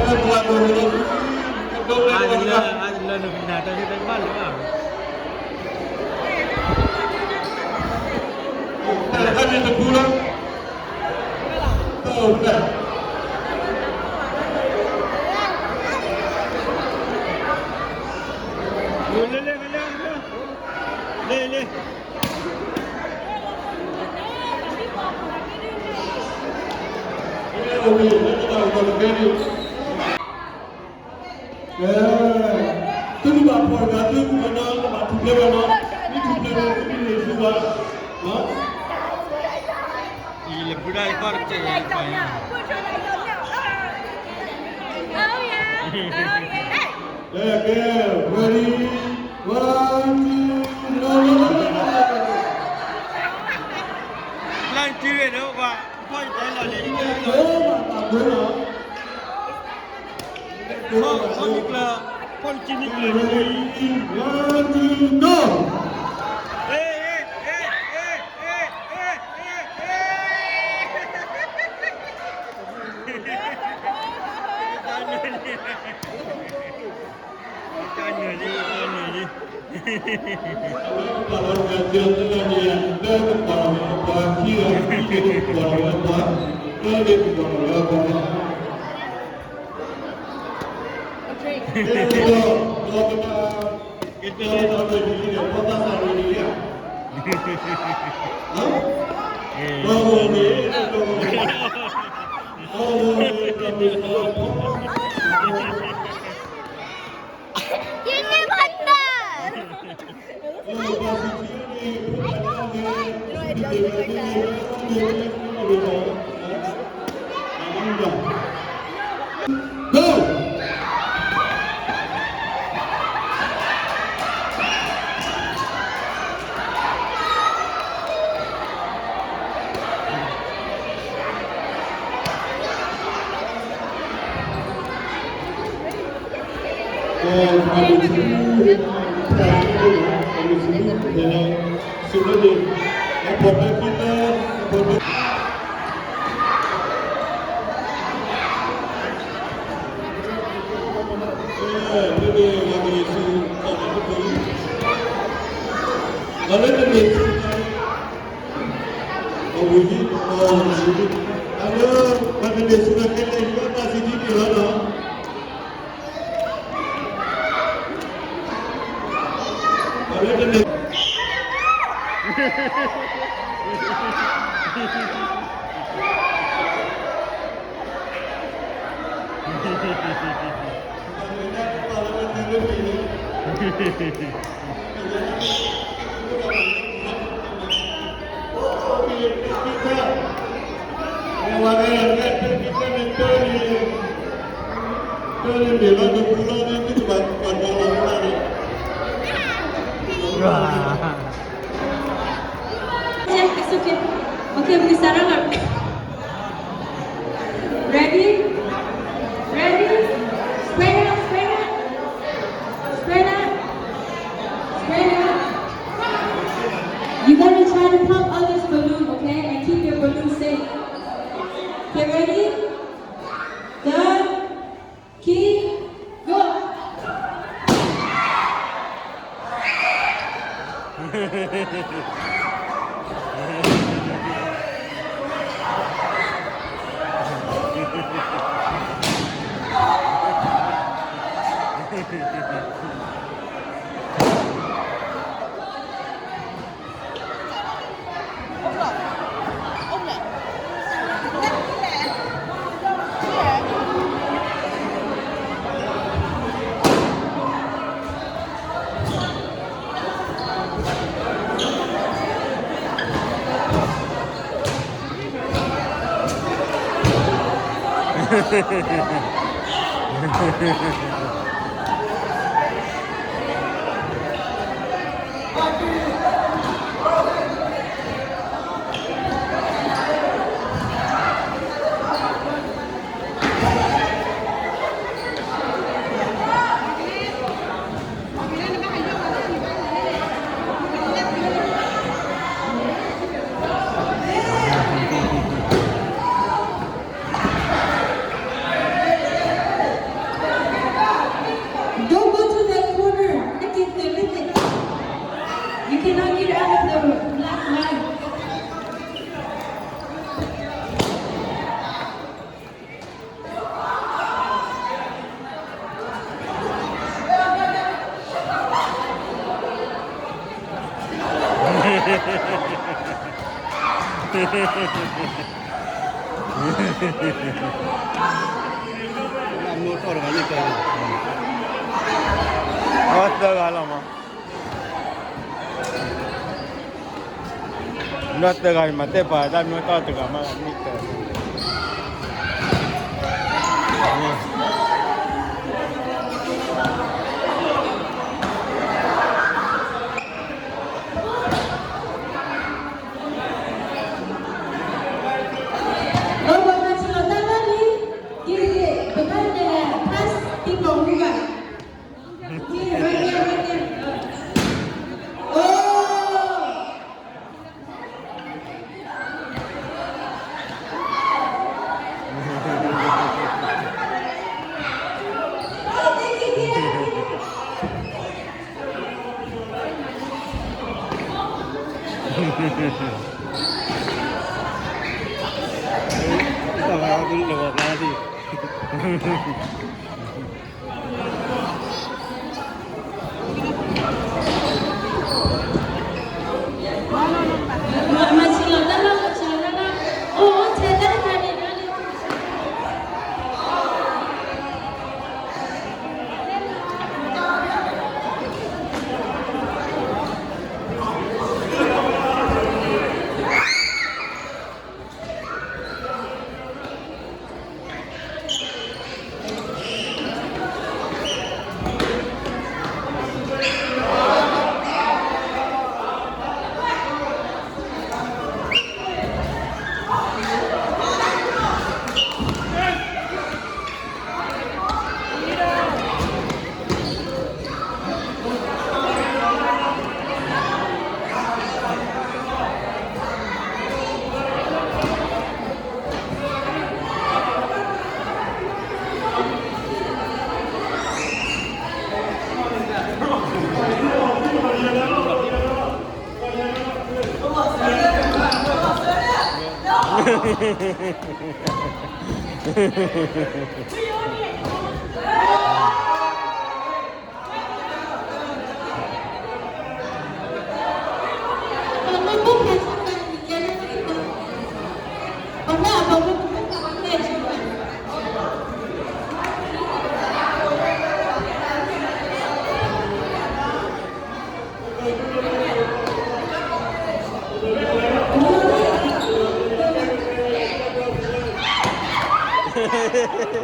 အါတလၢ အါတလၢနကနၣ်တၢ်ဟ့ၣ်တၢ်ဘၣ်လၢၤဘၣ်. လ့လ့လ့လ့ လ့လ့ ကဲ, သုကဘၣ်ဖီၣ်တဂၤသုကဘၣ်နီၤ, ကဘၣ်ထူၣ်ဖျဲးဘၣ်နီၤ, မ့ၢ်ထူၣ်ဖျဲးဘၣ်သုမ့ၢ်န့ၢ်သုဘၣ်, လၢပဒၣ်ယခီတကဲးယၤတပၤညါ, ကဲ, ready, one, two, လၢနစုရဲၣ်ဒီးပှၤ, ဖီၣ်ယတဲလီၤန့ၣ်, ဖီၣ်မံၤကျၢၤ, ဖီၣ်မံၤကျၢၤ, one, two, go! Yeah, it's okay. Okay, we start over. Ready? Ready? Spread out, spread out. Spread out. Spread out. You gotta try to pop others' balloon, okay? And keep your balloon safe. Okay, ready? Go. Keep. Go. Don't go to that corner. You cannot get out of the last line.အဝဲသၢဂၤလီၤမး. မ့ၢ်သၢဂၤန့ၣ် မၤတဲပာ်တၢ်မ့ၢ်တၢ်တဂၤမး မ့ၢ်တၢ် အခီ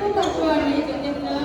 ၣ်ဖံးလီၤဘီၣ်ဧါ.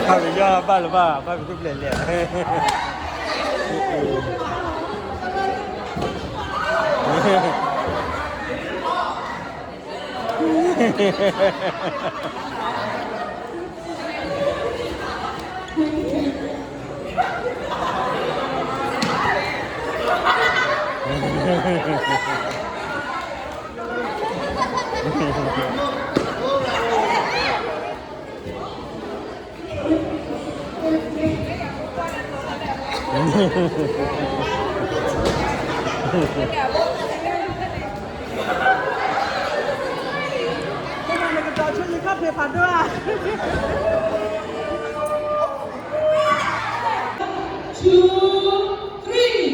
Khóa bi yog baj leh baj, khóa bi tub play leh. Two, three.